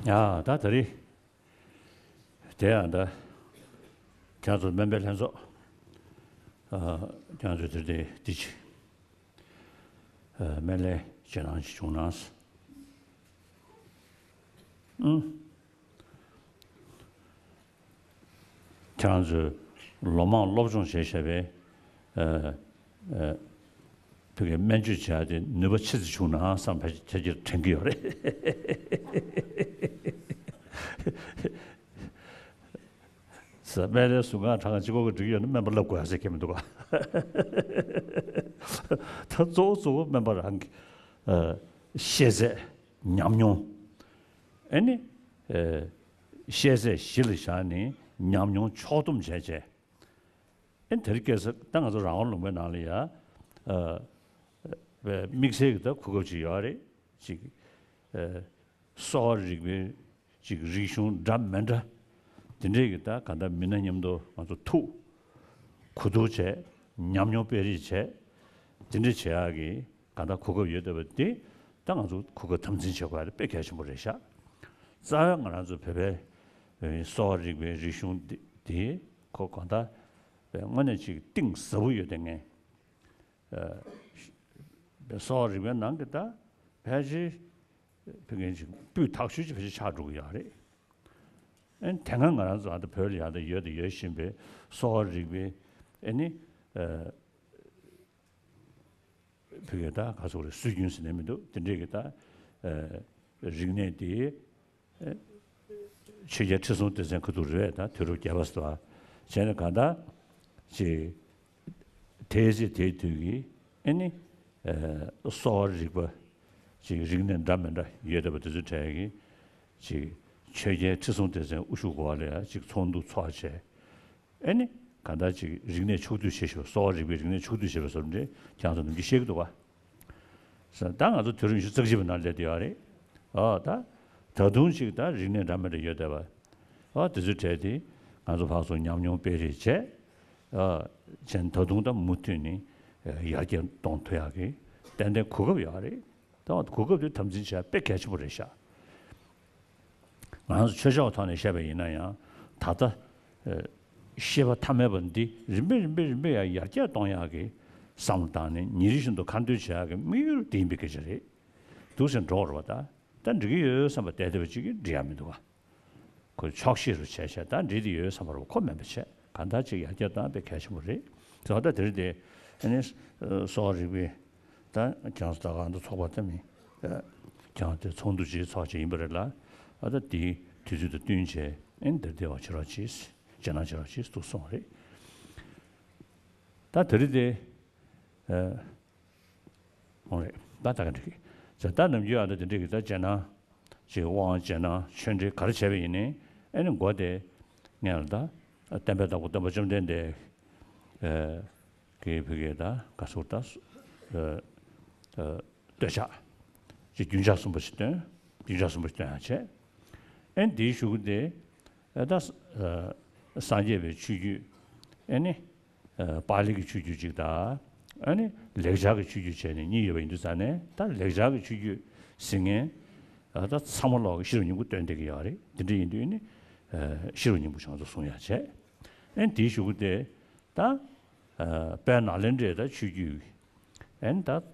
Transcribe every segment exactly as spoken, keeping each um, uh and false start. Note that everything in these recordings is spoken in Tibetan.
ཡ་ད་ད་རེས་དེ་ཡང་ད་ཁྱེད་ཚོ་སྨན་པའི་ལྷན་ཚོགས། ཨ། ཁྱེད་ཚོས་དེར་དེ་འདི་ཅི། ཨ། སྨན་བླའི་རྗེས་གནང་ཅིག་བྱུང་ན། ཨུ། ཁྱེད་རང་ཚོས་ལོ་མང་སློབ་སྦྱོང་བྱས་བྱས་པའི། ཨ། ཨ། ཕ་གིའི་སྨན་བཅོས་བྱས་ཏེ་ནུས་པ་ཆེ་ཙམ་བྱུང་ན་བསམ་པ་ཕལ་ཆེར་དྲན་གྱི་ཡོད་རེད། ཟེར། སྨན་བླའི་ཟུར་ཁང་གྲངས་ཀ་གཅིག་པོ་གིས་འགྲིག་ཡོད་ན་སྨན་པ་བསླབ་དགོས་ཟེར་མཁན་མི་འདུག་ག་ད་གཙོ་བོ་གཙོ་བོ་སྨན་པ་རང་གི། ཨ། ཤེས་ཚད། ཉམས་མྱོང་། ཨེ་ནི། ཨེ། ཤེས་ཚད་གཞི་ལ་བཞག་ནས་ཉམས་མྱོང་ཕྱོགས་བསྡོམས་བྱས་བྱས། ཨེ། དེར་སྐད་ཆ་ད་ང་ཚོ་རང་དབང་ལུང་པའི་ནང་ལ་ཡ། ཨ། དམིགས་བསལ་གྱི་ད་གོ་སྐབས་ཅིག་ཡོད་རེད། ཅིག་ཨ། གསོ་བ་རིག་པའི་ཅིག་རིག་གཞུང་འདྲ་མི་འདྲ་དེ་འདྲས་ཀྱི་ད་ག་ད་མི་སྣ་མཉམ་དུ་ང་ཚོ་ཐུག་གོ་བསྡུར་བྱས། ཉམས་མྱོང་སྤེལ་རེས་བྱས། དེ་འདྲས་བྱེད་ཡག་གི་ག་ད་གོ་སྐབས་ཡོད་བསྡད་པ་འདི་ད་ང་ཚོ་གོ་སྐབས་དམ་འཛིན་བྱེད་དགོས་ཡ་དེ་དཔེ་གལ་ཆེན་པོ་རེད་ཤག་རྩ་བའི་ང་རང་ཚོ་བོད་པའི་གསོ་བ་རིག་པའི་རིག་གཞུང་འདི་འདི་ཁོ་གང་ལྟར་དངོས་གནས་ཅིག་གཏིང་ཟབ་པོ་ཡོད་དེ་ངས། ཨ། གསོ་བ་རིག་པའི་ནང་གི་ད་ཕལ་ཆེར་ཕ་གིའི་ཅིག་སྤུས་དག་ཤོས་ཅིག་ཕལ་ཆེར་ཆགས་འགྲོ་གི་ཡོད་རེད། ཨ་ནི་དེ་སྔ་ང་རང་ཚོ་ཨ་ད་བོད་ལ་ཡ་ད་ཡོད་དང་ཡོད་བཞིན་པའི་གསོ་བ་རིག་པའི། ཨ་ནི། ཨ། ཕ་གིའི་ད་ག་ཟེར་དགོས་རེད། སྲོལ་རྒྱུན་ཟེར་ནས་མི་འདུག་དེ་འདྲས་ཀྱི་ད། ཨ། རིག་གནས་དེ། ཨ། ཆོས་རྒྱལ་ཁྲི་སྲོང་ལྡེ་བཙན་ཁ་ཐུག་རེད་པ། ད་དུས་རབས་བརྒྱད་པ་ཟེར་བ་བྱས་ནས་གང་ལྟར་ཅིག་དེའི་ཚེ་དེའི་དུས་ཀྱི། ཨེ་ནི། ཨ། གསོ་བ་རིག་པ་ཅིག་རིག་གནས་འདྲ་མི་འདྲ་ཡོད་བསྡད་པ་དེ་ཚོའི་གྲས་ཀྱི་ཅིག་ཆོས་རྒྱལ་ཁྲི་སྲོང་ལྡེ་བཙན་དབུ་བཞུགས་སྐབས་ལ་ཡ་ཅིག་ཚོགས་འདུ་ཚོགས་བྱས། ཨེ་ནི། གང་ལྟར་ཅིག་རིག་གནས་ཕྱོགས་བསྡུས་བྱེད་ཞོར། གསོ་བ་རིག་པའི་རིག་གནས་ཕྱོགས་བསྡུས་བྱེད་པའི་བཟོ་འདྲ་ཁྱེད་རང་ཚོ་ནམ་རྒྱུན་བཤད་ཀྱི་འདུག་ག་ཟེར། ད་ང་ཚོ་དུས་རབས་ཉི་ཤུ་རྩ་གཅིག་པའི་ནང་སླེབས་བསྡད་ཡོད་རེད། ཨོ་ད། ད་དུང་ཅིག་ད་རིག་གནས་འདྲ་མི་འདྲ་ཡོད་བསྡད་པ། ཨོ་དེ་ཚོའི་གྲས་དེ་ང་ཚོ་ཕར་ཚུར་ཉམས་མྱོང་སྤེལ་རེས་བྱས། ཨོ་བྱས་ནས་ད་དུང་ད་མུ་མཐུད་ནས་ཡར་རྒྱས་གཏོང་ཐུབ་ཡག་གི་ཏན་ཏན་གོ་སྐབས་ཡོད་རེད། ད་གོ་སྐབས་དེ་དམ་འཛིན་བྱེད་ཡག་དཔེ་གལ་ཆེན་པོ་རེད་ཤག་ང་རང་ཚོ་ཆོས་ཕྱོགས་ཐོག་ནས་བཤད་པ་ཡིན་ན་ཡང་ད་ལྟ། ཨ། ཤེས་པ་ཐ་མལ་པ་འདི་རིམ་པས་རིམ་པས་རིམ་པས་ཡར་ཡར་རྒྱས་གཏོང་ཡག་གི་བསམ་བློ་བཏང་ནས་ཉིན་རེ་བཞིན་དུ་ཁ་འདོན་བྱེད་ཡག་གི་དམིགས་ཡུལ་དེ་ཡིན་པའི་སྐད་ཆ་རེད། འདུག་སེ་འགྲོ་བར་བ་ད། ད་འགྲིག་གི་ཡོད་བསམ་པ་བསྡད་བསྡད་པ་ཅིག་གིས་འགྲིག་ཡག་མི་འདུག་ག་ཁོ་ཆོག་ཤེས་རུ་བྱས་བྱས་ད་འགྲིག་གི་ཡོད་བསམ་པ་རུ་ཁོ་མིན་པ་བྱས། གང་ལྟར་ཅིག་ཡར་རྒྱས་གཏོང་དཔེ་གལ་ཆེན་པོ་རེད། ད་ལྟ་དེ་རིང་དེ་ཨ་ནི་གསོ་བ་རིག་པའི་ད་ཁྱེད་རང་ཚོ་ད་གང་དུ་ཚོགས་པ་ད་མི་ཁྱེད་རང་དེ་ཚོགས་འདུ་ཅིག་ཚོགས་བྱས་ཡིན་པ་རེད་ལ། ཨ་ད་དེའི་དུས་ཚོད་དང་བསྟུན་བྱས་ཨ་ནི་འདིར་བདེ་བ་བྱེད་རོགས་གྱིས། རྗེས་གནང་བྱེད་རོགས་གྱིས་འདུག་གསུངས་པ་རེད། ད་དེ་རིང་དེ། ཨ། འོང་རེད། ད་ད་ག་འགྲིག་གི་ད་ནམ་རྒྱུན་ཨ་ད་དེ་འགྲིག་གི་ད་རྗེས་གནང་ཅིག་དབང་རྗེས་གནང་ཆོས་འབྲེལ་ག་རེ་བྱས་པ་ཡིན་ནའི་ཨ་ནི་མགོ་དེ་ངས་ལ་ད་བསྟན་པའི་བདག་པོ་སྟོན་པ་བཅོམ་ལྡན་འདས། ཨ། གི་ཕ་གིའི་ད་ག་ཟེར་ད། ཨ། ཨ། བསྟོད་ཕྱག་ཅིག་རྒྱུན་ཆགས་གསུམ་པོ་ཞིག་བཏོན། རྒྱུན་ཆགས་གསུམ་པོ་ཞིག་བཏོན་ཡག་བྱས། ཨ་ནི་དེའི་གཞུག་གུ་དེ། ཨ། ད། ཨ། སངས་རྒྱས་པའི་ཆོས་བརྒྱུད། ཨ་ནི། ཨ། པཱ་ལི་གི་ཆོས་བརྒྱུད་ཅིག་དང་། ཨ་ནི་ལེགས་སྦྱར་གྱི་ཆོས་བརྒྱུད་བྱས་ནས་གཉིས་ཡོད་པ་ཡིན་དུས་ཙང་ནས་ད་ལེགས་སྦྱར་གྱི་ཆོས་བརྒྱུད་ཟེར་མཁན། ཨ། ད་ཚང་མ་ལོག་གི་ཤེས་རབ་སྙིང་པོ་བཏོན་བསྡད་ཀྱི་ཡོད་རེད། འདི་འདྲ་ཡིན་དུས་ཨ་ནི། ཨ། ཤེས་རབ་སྙིང་པོ་ཞིག་ང་ཚོ་གསུང་ཡག་བྱས། ཨ་ནི་དེའི་གཞུག་གུ་དེ་ད། ཨ། དཔལ་ནཱ་ལེནྡྲའི་ད་ཆོས་བརྒྱུད། ཨ་ནི་ད། ཨ།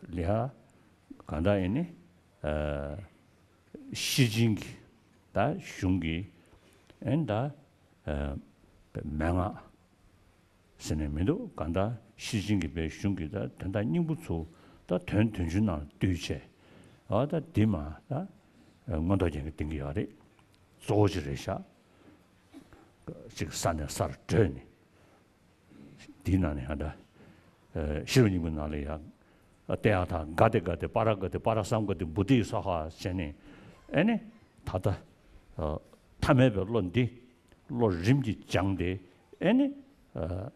ལ་ཡ་གང་ལྟར་ཨ་ནི། ཨ། ཤེར་ཕྱིན་གྱི་ད་གཞུང་གི་ཨ་ནི་ད། ཨ། མན་ངག་ཟེར་ནས་མི་འདུག་གང་ལྟར་ཤེར་ཕྱིན་གྱི་པའི་གཞུང་གི་ད་དོན་དག་སྙིང་པོ་ཚོ་ད་དོན་དོན་ཆུང་ནང་ལ་བསྡུས་བྱས། ཨ། ད་འདི་མ་ད་མངོན་རྟོགས་རྒྱན་གྱིས་འདིང་གི་ཡོད་རེད། གཙོ་བོ་ཅིག་རེད་ཤག་ཅིག་ས་ནས་སར་བགྲོད་ནས། འདིའི་ནང་ནས་ཡང་ད། ཨ། ཤེར་ཕྱིན་གྱི་ནང་ལ་ཡང་། ཨ། ཏདྱ་ཐཱ་ག་ཏེ་ག་ཏེ་པཱ་ར་ག་ཏེ་པཱ་ར་སཾ་ག་ཏེ་བོ་དྷི་སྭཱ་ཧཱ་བྱས་ནས། ཨ་ནི། ད་ལྟ། ཨ། ཐ་མལ་པའི་བློ་འདི། བློ་རིམ་གྱིས་སྦྱངས་ཏེ། ཨ་ནི། ཨ།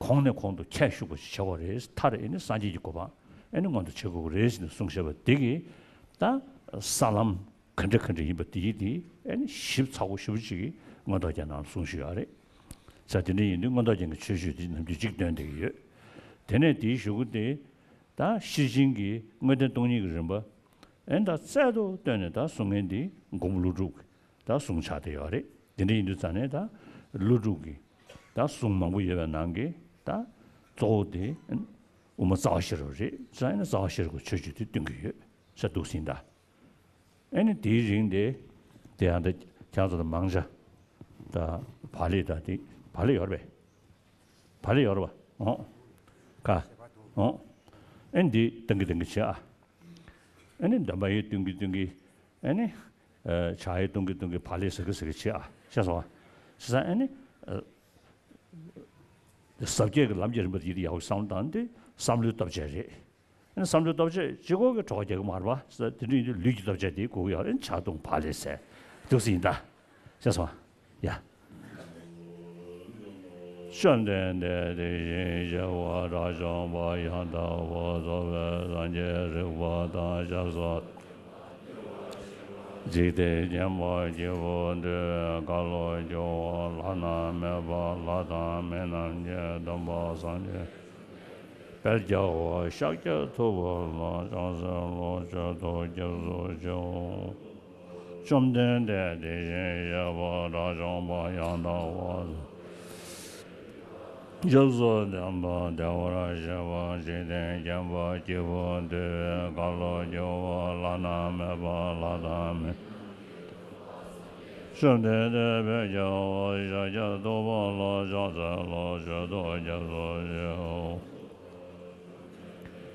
གོང་ནས་གོང་དུ་ཁྱད་ཞུགས་པ་ཞིག་བྱ་བ་རེད། མཐར་ཨ་ནི་སངས་རྒྱས་ཀྱི་གོ་འཕང་ཨ་ནི་མངོན་དུ་བྱེད་དགོས་ཀྱི་རེད་ཟེར་ནས་གསུངས་བཞག་པ་འདི་གིས་ད་ས་ལམ་ག་འདྲ་ག་འདྲ་ཡིན་པ་དེ་ཡིས་དེ་ཨ་ནི་ཞིབ་ཚགས་པོ་ཞེ་པོ་ཅིག་གིས་མངོན་རྟོགས་རྒྱན་ནང་གསུངས་བཞག་ཡོད་རེད། ས་དེ་འདྲ་ཡིན་དུས་མངོན་རྟོགས་རྒྱན་གྱི་ཆོས་བརྒྱུད་དེ་ནམ་རྒྱུན་གཅིག་སྟོན་བསྡད་ཀྱི་ཡོད། དེ་ནས་དེའི་གཞུག་གུ་དེ་ད་ཤེར་ཕྱིན་གྱི་དངོས་བསྟན་སྟོང་ཉིད་ཀྱི་རིམ་པ་ཨ་ནི་ད་རྩལ་དུ་བཏོན་ནས་ད་གསུང་མཁན་འདི། མགོན་པོ་ཀླུ་སྒྲུབ་ཀྱི་ད་གསུང་ཆགས་བསྡད་ཡོད་རེད། དེ་འདྲ་ཡིན་དུས་ཙང་ནས་ད་ཀླུ་སྒྲུབ་ཀྱི་ད་གསུང་མང་པོ་ཡོད་པའི་ནང་གི་ད་གཙོ་བོ་དེ་དབུ་མ་རྩ་བ་ཤེས་རབ་རེད། ཙང་ནས་རྩ་བ་ཤེས་རབ་ཀྱི་མཆོད་བརྗོད་དེ་སྟོན་གྱི་ཡོད་ཟེར་འདུག་ཟིན་ད། ཨེ་ནི་དེའི་རིང་དེ་དེ་ཡང་ད་ཁྱེད་ཚོ་ད་མང་ཆ་ད་བག་ལེབ་ད་དེ་བག་ལེབ་ཡོད་རེད་པས། བག་ལེབ་ཡོད་རེད་པ། འོང་། ཁ། འོང་། ཨེ་ནི་འདི་བཏང་གི་བཏང་གི་བྱེད་ཨ། ཨེ་ནི་འདོན་པ་ཡི་བཏང་གི་བཏང་གི། ཨེ་ནི། ཨ། ཇ་ཡི་བཏང་གི་བཏང་གི་བག་ལེབ་ཟ་གི་ཟ་གི་བྱེད་ཨ། ཤེས་སོང་ཨ། བྱས་ཙང་ཨེ་ནི། ཨ། ཟབ་རྒྱས་ཀྱི་ལམ་གྱི་རིམ་པ་དེ་ཡག་པོ་བསམ་བློ་བཏང་སྟེ་བསམ་བློའི་སྟོབས་ཆེ་རེད། ཨེ་ནི་བསམ་བློའི་སྟོབས་ཆེ་གཅིག་པོ་གིས་གྲོགས་པོ་རྒྱག་གི་མ་རེད་པ། དེ་འདྲ་ཡིན་དུས་ལུས་ཀྱི་སྟོབས་ཆེ་དེ་དགོས་ཀྱི་ཡོད་རེད། ཇ་བཏུང་བག་ལེབ་ཟས་འདུག་སེ་ཡིན་ད། ཤེས་སོང་། ཡ། བཅོམ་ལྡན་འདས་དེ་བཞིན་གཤེགས་པ་དགྲ་བཅོམ་པ་ཡང་དག་པར་རྫོགས་པའི་སངས་རྒྱས་རིག་པ་དང་ཞབས་སོར་འཇིག་རྟེན་མཁྱེན་པ་སྐྱེས་བུ་འདུལ་བའི་བཀའ་སློབ་སྦྱོར་བ་བླ་ན་མེད་པ་ལྷ་དང་མི་རྣམས་ཀྱི་སྡོམ་པ་སངས་རྒྱས་དཔལ་རྒྱལ་བ་ཤཱཀྱ་ཐུབ་པ་ལ་ཕྱག་འཚལ་ལོ། མཆོད་དོ་སྐྱབས་སུ་མཆིའོ། བཅོམ་ལྡན་འདས་དེ་བཞིན་གཤེགས་པ་དགྲ་བཅོམ་པ་ཡང་དག་པར་ཞབས་སུ་འདུན་པ་བདེ་བར་གཤེགས་པ་འཇིག་རྟེན་མཁྱེན་པ་སྐྱེས་བུ་འདུལ་བའི་བཀའ་སློབ་སྦྱོར་བ་བླ་ན་མེད་པ་ལྷ་དང་མི་བཅོམ་ལྡན་འདས་དཔལ་རྒྱལ་བ་ཤཱཀྱ་ཐུབ་པ་ལ་ཕྱག་འཚལ་ལོ། མཆོད་དོ་སྐྱབས་སུ་མཆིའོ།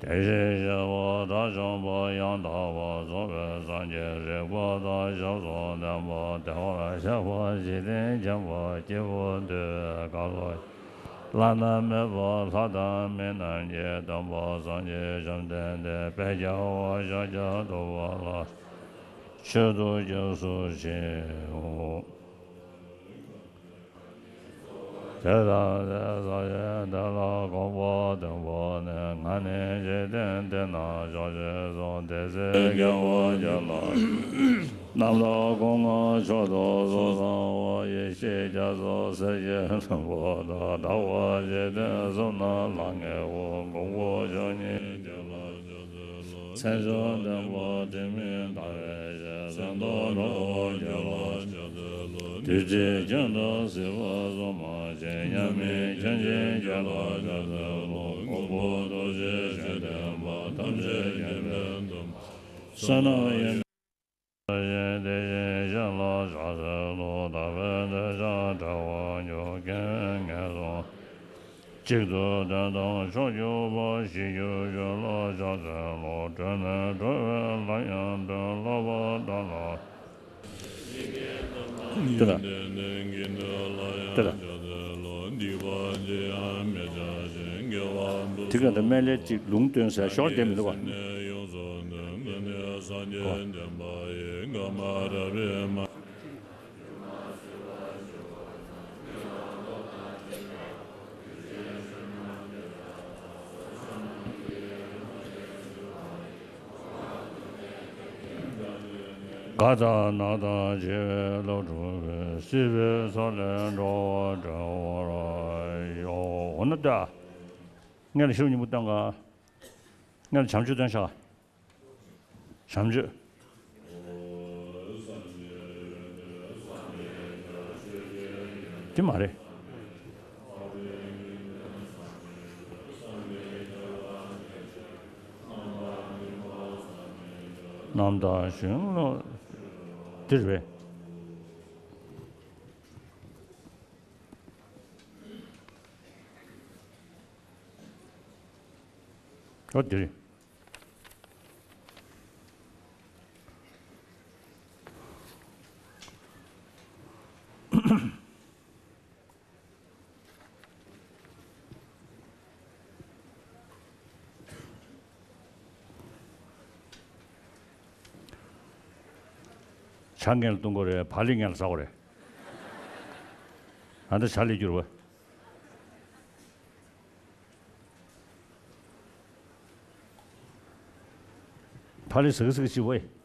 དེ་བཞིན་གཤེགས་པ་དགྲ་བཅོམ་པ་ཡང་དག་པར་རྫོགས་པའི་སངས་རྒྱས་རིག་པ་དང་ཞབས་སུ་ལྡན་པ་བདེ་བར་གཤེགས་པ་འཇིག་རྟེན་མཁྱེན་པ་སྐྱེས་བུ་འདུལ་བའི་བཀའ་སློབ་བླ་ན་མེད་པ་ལྷ་དང་མི་རྣམས་ཀྱི་སྡོམ་པ་སངས་རྒྱས་བཅོམ་ལྡན་འདས་དཔལ་རྒྱལ་བ་ཤཱཀྱ་ཐུབ་པ་ལ་མཆོད་དོ་སྐྱབས་སུ་མཆིའོ། དེ་ལྟར་དེ་ས་ཡི་དེ་ལ་དགོངས་པ་བཏིང་བ་ནི། ང་ནི་འཇིག་རྟེན་འདི་ན་མཆོག་ཅེས་གསུངས། དེ་ཚེ་དགེ་བ་ཅན་ལ་རྣམས་ལ་སྒོ་ལྔ་མཆོག་ཏུ་གསུངས་གསང་བ། ཡེ་ཤེས་རྒྱ་མཚོ་གསེར་གྱི་ལྷུན་པོ་ལྟར། ཟླ་བ་འཇིག་རྟེན་གསུམ་ན་ལྷང་ངེ་བ། འགོང་པོ་མཆོག་གཉིས་རྒྱལ་ལ་མཆོད་མཚན་མཆོག་ལྡན་པ་དྲི་མེད་ཟླ་བའི་ཞལ། ཟེར་ཐོག་དགྲ་བོ་ཁྱོད་ལ་ཕྱག་འཚལ་ལོ། བདུད་རྩི་ཁྱོད་དང་སྲིད་པ་སྲུང་མ་ཆེ། མཉམ་མེད་མཁྱེན་ཅན་ཁྱོད་ལ་ཕྱག་འཚལ་ལོ། མགོན་པོ་རྡོ་རྗེ་ཤེས་ལྡན་པ། ཐམས་ཅད་མཁྱེན་པའི་སྟོབས་མ་བསོད་ནམས་ཡོན་ཏན་ཞིང་དེ་བཞིན་གཤེགས་ལ་ཕྱག་འཚལ་ལོ། དག་པའི་འདོད་ཆགས་བྲལ་བར་འགྱུར། རྐྱེན་ངན་སོགས་གཅིག་ཏུ་བདུན་དང་མཆོག་གྱུར་པ། ཞི་གྱུར་ཁྱོད་ལ་ཕྱག་འཚལ་ལོ། གྲོལ་ནས་གྲོལ་བའི་ལམ་ཡང་སྟོན། བསླབ་པ་དག་ལ་དེ་ལ་དེ་ལ་དེ་ག་ད་སྨན་བླའི་གཅིག་ལུང་སྟོན་ཟེར་ཞོར་བསྡད་མི་འདུག་ག་དགའ་དང་ན་དང་བརྗེ་བའི་བློ་འཁྲུགས་པས། སྲིད་པའི་མཚོ་ལས་འགྲོ་བ་སྒྲོལ་བར་ཤོག་འོ་ན་ད། སྔོན་ལ་ཤུགས་སྙོམས་པོ་བཏང་ག་སྔོན་ལ་བྱམས་ཆོས་བཏང་ཤག་བྱམས་ཆོས། དེ་མ་རེད། རྣམ་དག་ཞིང་ལ་འདིར་བས། ཨོ་འདིར། ཇ་ངན་ལ་བཏུང་དགོས་རེད། བག་ལེབ་ངན་ལ་ཟ་དགོས་རེད། ཨ་ད་ཇ་ལས་འགྱུར་བ། བག་ལེབ་ཟ་གི་ཟ་གི་ཅི་བས།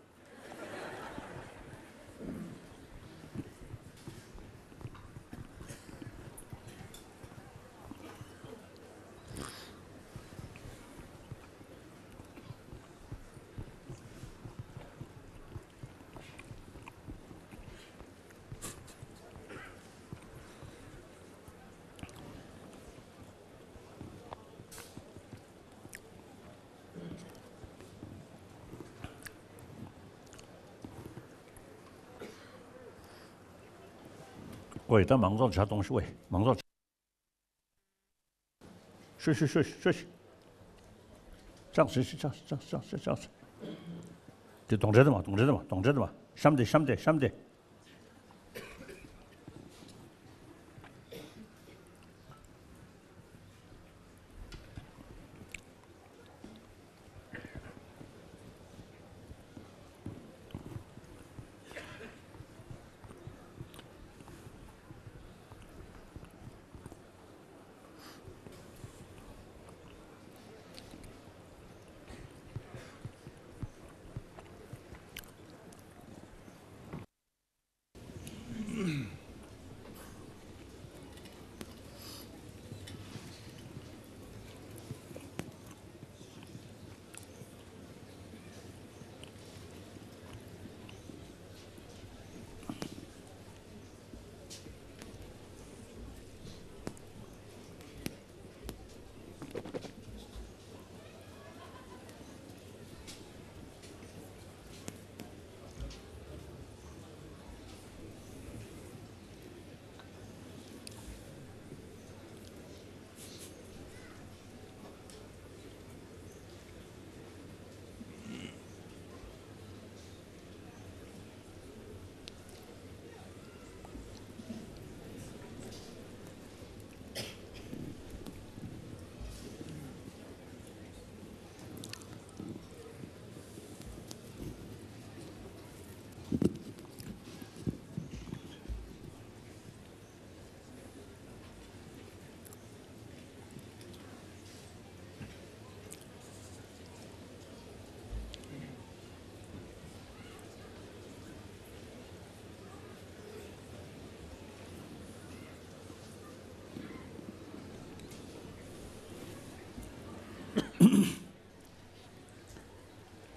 ཨོའི། ད་མང་ཚོགས་ཇ་གཏོང་ཤོག་ཨོའི། མང་ཚོགས། ཤོད་ཤོད་ཤོད་ཤོད། ཅག་ཅག་ཅག་ཅག་ཅག་ཅག་དེ་གདོན་འདྲེ་དེ་མ། གདོན་འདྲེ་དེ་མ། གདོན་འདྲེ་དེ་མ། གཤམ་དེ། གཤམ་དེ། གཤམ་དེ།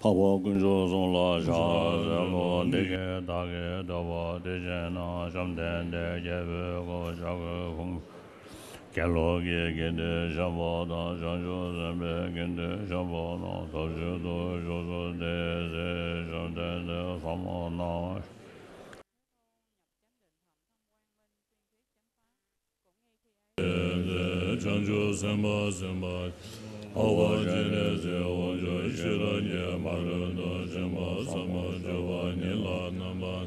འཕགས་པ་དཀོན་མཆོག་གསུམ་ལ་ཕྱག་འཚལ་ལོ། འདི་སྐད་བདག་གིས་ཐོས་པ་དེ་བཞིན་དུ། བཅོམ་ལྡན་འདས་རྒྱལ་པོའི་སྐུ་ཞབས་ཀྱུ་ཕུང་པོའི་དགེ་སློང་གི་དགེ་འདུན་གཞན་པ་དང་། བྱང་ཆུབ་སེམས་དཔའི་དགེ་འདུན་གཞན་པ་རྣམས་ཐབས་ཅིག་ཏུ་བཞུགས་སོ། དེའི་ཚེ་བཅོམ་ལྡན་འདས་ཟབ་མོ་སྣང་བ། བྱང་ཆུབ་སེམས་དཔའ་སེམས་དཔའ་འཕགས་པ་སྤྱན་རས་གཟིགས་དབང་ཕྱུག་ཤེས་རབ་ཀྱི་ཕ་རོལ་ཏུ་ཕྱིན་པ་ཟབ་མོ་སྤྱོད་པ་ཉིད་ལ་རྣམ་པར་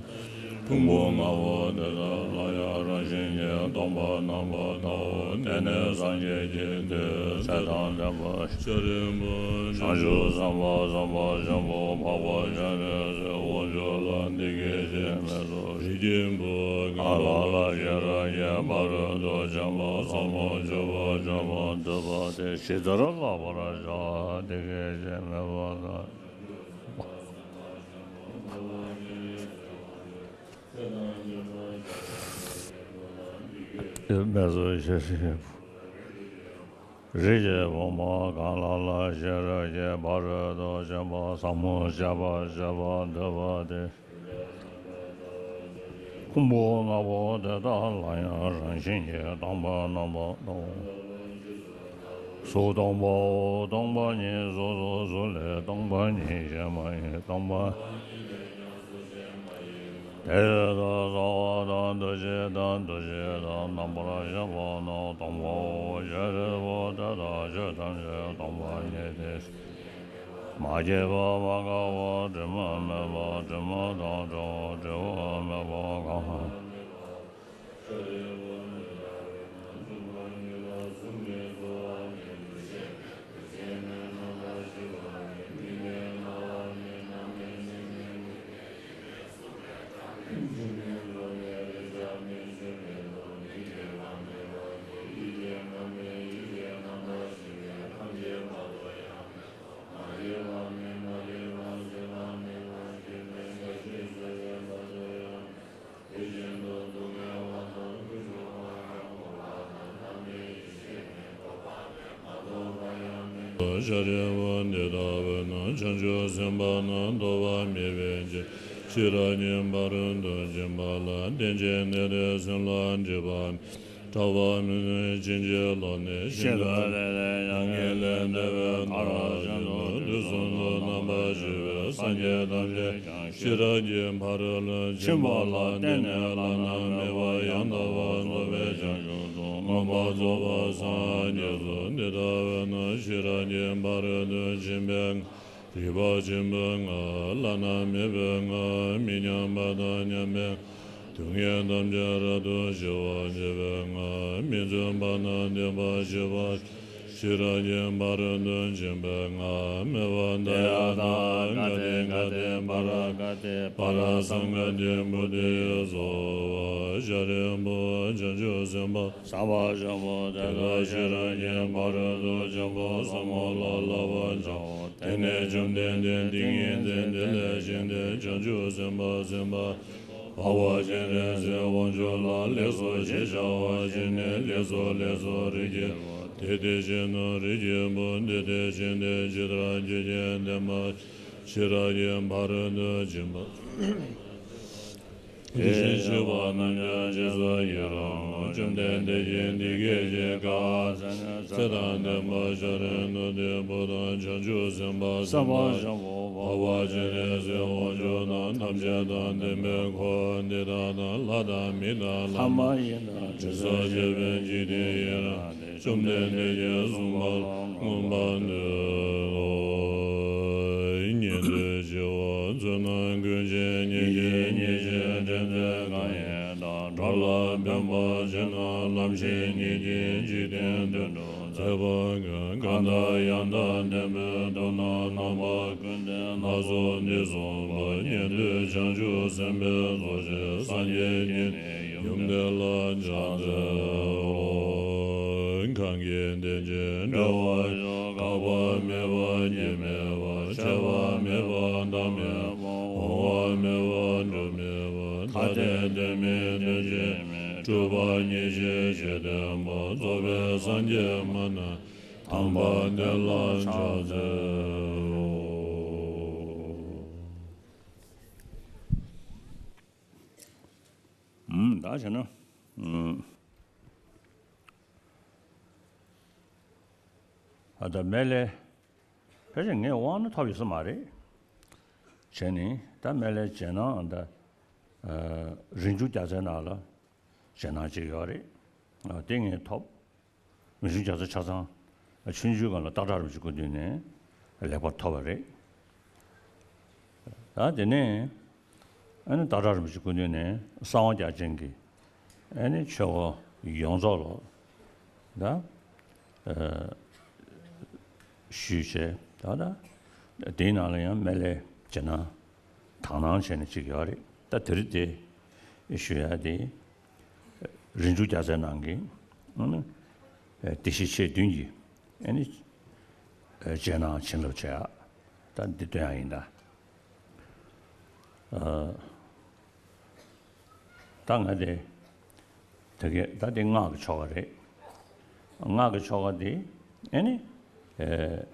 ཕུང་པོ་ལྔ་པོ་དེ་དག་ལ་ཡང་རང་བཞིན་གྱིས་སྟོང་པར་རྣམ་པར་བལྟའོ། དེ་ནས་སངས་རྒྱས་ཀྱི་མཐུས་ཚེ་དང་ལྡན་པ་ཤཱ་རིའི་བུ་བྱང་ཆུབ་སེམས་དཔའ་སེམས་དཔའ་ཆེན་པོ་འཕགས་པ་སྤྱན་རས་གཟིགས་དབང་ཕྱུག་ལ་འདི་སྐད་ཅེས་སྨྲས་སོ། རིགས་ཀྱི་བུ་གང་ལ་ལ་ཤེས་རབ་ཀྱི་ཕ་རོལ་ཏུ་ཕྱིན་པ་ཟབ་མོ་སྤྱོད་པ་སྤྱོད་པར་འདོད་པ་དེས་ཇི་ལྟར་བསླབ་པར་བྱ། འདི་སྐད་ཅེས་སྨྲས་པ་དང་། དེ་སྨྲས་སོ། ཤེས་རིག་གི་བུ་མོ་གང་ལ་ལ་ཤེས་རབ་ཀྱི་ཕ་རོལ་ཏུ་ཕྱིན་པ་ཟབ་མོ་སྤྱད་པ་སྤྱད་པར་འདོད་པ་དེས། ཕུང་པོ་ལྔ་པོ་དེ་དག་ལ་ཡང་རང་བཞིན་གྱིས་སྟོང་པར་རྣམ་པར་བལྟའོ། གཟུགས་སྟོང་པའོ། སྟོང་པ་ཉིད་གཟུགས་སོ། གཟུགས་ལས་སྟོང་པ་ཉིད་གཞན་མ་ཡིན། སྟོང་པ། དེ་ཡི་རྩ་བ་དང་འདུ་བྱེད་དང་། འདུ་བྱེད་དང་རྣམ་པར་ཤེས་པ་རྣམས་སྟོང་པའོ། ཤཱ་རིའི་བུ་དེ་དག་ཆོས་ཐམས་ཅད་སྟོང་པ་ཉིད་དེ། མ་སྐྱེས་པ་མ་འགགས་པ་དྲི་མ་མེད་པ། དྲི་མ་དང་བྲལ་བ་འབྲས་བུ་མེད་པ་གང་ཤཱ་རིའི་བུ་འདི་ལྟ་བས་ན་བྱང་ཆུབ་སེམས་དཔའ་རྣམས་ཐོབ་པ་མེད་པའི་ཕྱིར། ཤེས་རབ་ཀྱི་ཕ་རོལ་ཏུ་ཕྱིན་པ་ལ་བརྟེན་ཅིང་ནི་དེ་སེམས་ལ་འདྲིས་པ་མེད། ཐར་པ་མི་འདོད་ཕྱིན་ཅི་ལོག་ནས། ཤིན་ཏུ་དེ་ལས་ཡང་གིས་ལས་འདས་པའི་མཐར་ཕྱིན་ཏོ། དུས་ གསུམ་དུ་རྣམ་པར་ཤེས་པའི་སངས་རྒྱས་ཐམས་ཅད་ཀྱང་ཤེས་རབ་ཀྱི་ཕ་རོལ་ཏུ་ཕྱིན་པ་ལ་བརྟེན་ནས་བླ་ན་མེད་པ་ཡང་དག་པར་རྫོགས་པའི་བྱང་ཆུབ་ཏུ་མངོན་པར་རྫོགས་པར་སངས་རྒྱས་སོ། དེ་ལྟ་བས་ན་ཤེས་རབ་ཀྱི་ཕ་རོལ་ཏུ་ཕྱིན་པའི་རིག་པ་ཆེན་པོའི་སྔགས། བླ་ན་མེད་པའི་སྔགས། མི་མཉམ་པ་དང་མཉམ་པའི་སྔགས། སྡུག་བསྔལ་ཐམས་ཅད་རབ་ཏུ་ཞི་བར་བྱེད་པའི་སྔགས། མི་བརྫུན་པ་དང་བདེན་པར་ཤེས་པ། ཤེས་རབ་ཀྱི་ཕ་རོལ་ཏུ་ཕྱིན་པའི་སྔགས། མོས་པ་མཐའ་ཡས་དང་། ག་ཏེ་ག་ཏེ་པཱ་ར་ག་ཏེ་པཱ་ར་སཾ་ག་ཏེ་བོ་དྷི་སྭཱ་ཧཱ། ཤཱ་རིའི་བུ་བྱང་ཆུབ་སེམས་དཔའ། སརྦ་ཤམ་བྷུ་ཏེ་ལ་ཤེས་རབ་ཀྱི་ཕ་རོལ་ཏུ་ཕྱིན་པ་ཟབ་མོ་ལ་བསླབ་པར་བྱའོ། དེ་ནས་བཅོམ་ལྡན་འདས་ཏིང་ངེ་འཛིན་དེ་ལས་བཞེངས་ཏེ་བྱང་ཆུབ་སེམས་དཔའ་སེམས་དཔའ་འཕགས་པ་སྤྱན་རས་གཟིགས་དབང་ཕྱུག་ལ་ལེགས་སོ་ཞེས་བྱ་བ་བྱིན་ནས། ལེགས་སོ་ལེགས་སོ། རིགས་ཀྱི་བུ་དེ་དེ་བཞིན་ནོ། རིགས་ཀྱི་བུ་འདི་དེ་བཞིན་ཏེ། ཇི་ལྟར་ཆོས་ཀྱི་བདེན་པ་ཤེས་རབ་ཀྱི་ཕ་རོལ་ཏུ་ཕྱིན་པ། དེ་བཞིན་གཤེགས་པ་རྣམས་ཀྱང་རྗེས་སུ་ཡི་རང་ངོ་། བཅོམ་ལྡན་འདས་ཀྱིས་འདི་སྐད་ཅེས་བཀའ་སྩལ་ཏོ། ཚེ་དང་ལྡན་པ་ཤཱ་ར་དྭ་ཏིའི་བུ་དང་། བྱང་ཆུབ་སེམས་དཔའ་སེམས་དཔའ་ཆེན་པོ་འཕགས་པ་སྤྱན་རས་གཟིགས་དབང་ཕྱུག་དང་། ཐམས་ཅད་དང་ལྡན་པའི་འཁོར་འདི་དག་དང་། ལྷ་དང་མི་དང་ལྷ་མ་ཡིན་དང་། དྲི་ཟར་བཅས་པའི་འཇིག་རྟེན་ཡི་རངས་ཏེ། བཅོམ་ལྡན་འདས་ཀྱིས་གསུངས་པ་ལ་མངོན་པར་བསྟོད་དོ། ཉན་ཐོས་བྱེ་བ་ཚོགས་རྣམས་ཀུན་གྱི་ཉེར་ཞིར་གཉེར་ཅིང་དྲན་མཛད་གང་ཡིན་དང་། གྲོགས་ལ་ཕན་པར་བྱེད་རྣམས་ལམ་ཤེས་ཉིད་ཀྱིས་འཇིག་རྟེན་དོན་སྒྲུབ་མཛད་པ་ཀུན། གང་དག་ཡང་དག་ལྡན་པའི་དོན་རྣམས། རྣམ་པ་ཀུན་ཏུ་སྣ་ཚོགས་འདི་གསུངས་པ། ཉན་ཐོས་བྱང་ཆུབ་སེམས་དཔའི་ཚོགས་ཀྱིས། སངས་རྒྱས་ཉིད་ནི་ཡུམ་དེ་ལ་ཕྱག་འཚལ་ལོ། གང་གིས་དེ་ཕྱིར་འགྲོ་བ་ཤོག། འགག་པ་མེད་པ་སྐྱེ་མེད་པ། ཆད་པ་མེད་པ་ཟླ་མེད་པ། འོང་བ་མེད་པ་འགྲོ་མེད་པ། ཐ་དད་དོན་མིན་དོན་གཅིག་མིན། གྲུབ་པ་ཉེར་ཞིར་གཅིག་བརྟེན་པ། རྫོགས་པའི་སངས་རྒྱས་མ་ནམ་མཁའ་དང་པ་དེ་ལ་ཕྱག་འཚལ་ལོ། ཨུམ། ད་བྱས་ན། ཨུམ། ཨ། ད་སྨན་བླའི། ཕལ་ཆེར་ངས་དབང་ནི་ཐོབ་ཡོད་ས་མ་རེད། བྱས་ནས་ད་སྨན་བླའི་རྗེས་གནང་། ད་ཨ་རིན་འབྱུང་རྒྱལ་མཚན་ནང་ལ་རྗེས་གནང་ཅིག་ཡོད་རེད། ཨ། དེ་ངས་ཐོབ། རིན་འབྱུང་རྒྱལ་མཚན་ཆ་ཚང་ཆུང་ཆུང་སྒང་ལ་སྟག་བྲག་རིན་པོ་ཆེའི་སྐུ་མདུན་ནས་ལེགས་པར་ཐོབ་པ་རེད། ད་དེ་ནས་ཨ་ནི་སྟག་བྲག་རིན་པོ་ཆེའི་སྐུ་མདུན་ནས་གསང་བ་རྒྱ་ཅན་གྱི་ཨ་ནི་ཆོས་སྐོར་ཡོངས་རྫོགས་ལ་ད་ཨ་ཞུས་བྱས། ད་ད་དེའི་ནང་ལ་ཡང་སྨན་བླའི་རྗེས་གནང་དག་སྣང་བྱས་ནས་ཅིག་ཡོད་རེད། ད་དེ་རིང་དེ་ཞུ་ཡ་དེ། རིན་འབྱུང་རྒྱལ་མཚན་ནང་གི་ཨ་ནི་བདེ་གཤེགས་མཆེད་བདུན་གྱི་ཨ་ནི་རྗེས་གནང་བྱིན་རླབས་བྱེད་ཡག་ད་འདི་སྟོན་ཡག་ཡིན་ད། ཨ། ད་ང་དེ་དེ་གའི་ད་དེ་སྔགས་ཀྱི་ཆོ་ག་རེད། སྔགས་ཀྱི་ཆོ་ག་དེ་ཨ་ནི་ཨ།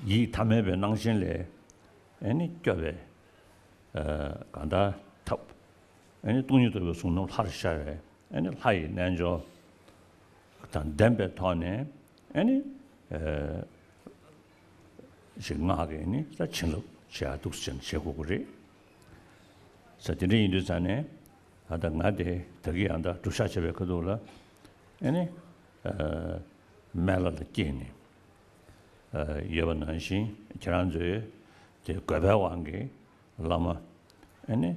ཡིད་ཐ་མལ་པའི་སྣང་ཞེན་ལས་ཨ་ནི་སྐྱོབ་པའི་ཨ་གང་ལྟར་ཐབས། ཨ་ནི་སྟོང་ཉིད་རྟོགས་པའི་གཟུངས་རྣམས་ལྷར་ཤར་བའི་ཨ་ནི་ལྷ་ཡི་རྣལ་འབྱོར་དང་ལྡན་པའི་ཐོག་ནས་ཨ་ནི་ཨ་ཞིག་སྔགས་ཀྱི་ཨ་ནི་ད་བྱིན་རླབས་བྱེད་ཡག་འདུག་སེ་བྱས་ནས་བྱེད་དགོས་ཀྱི་རེད། ས་དེ་འདྲ་ཡིན་དུས་ཙང་ནས། ད་ལྟ་ང་དེ་ད་གི་ཡང་ད་སྒྲུབ་ཞག་བྱེད་པའི་ཁ་ཐུག་ལ་ཨ་ནི་ཨ་སྨན་བླ་ལ་སྐྱེས་ནས་ཨ་ཡོད་པ་ནང་བཞིན། ཁྱེད་རང་ཚོའི་དེ་དགོས་པའི་དབང་གིས་བླ་མ་ཨ་ནི་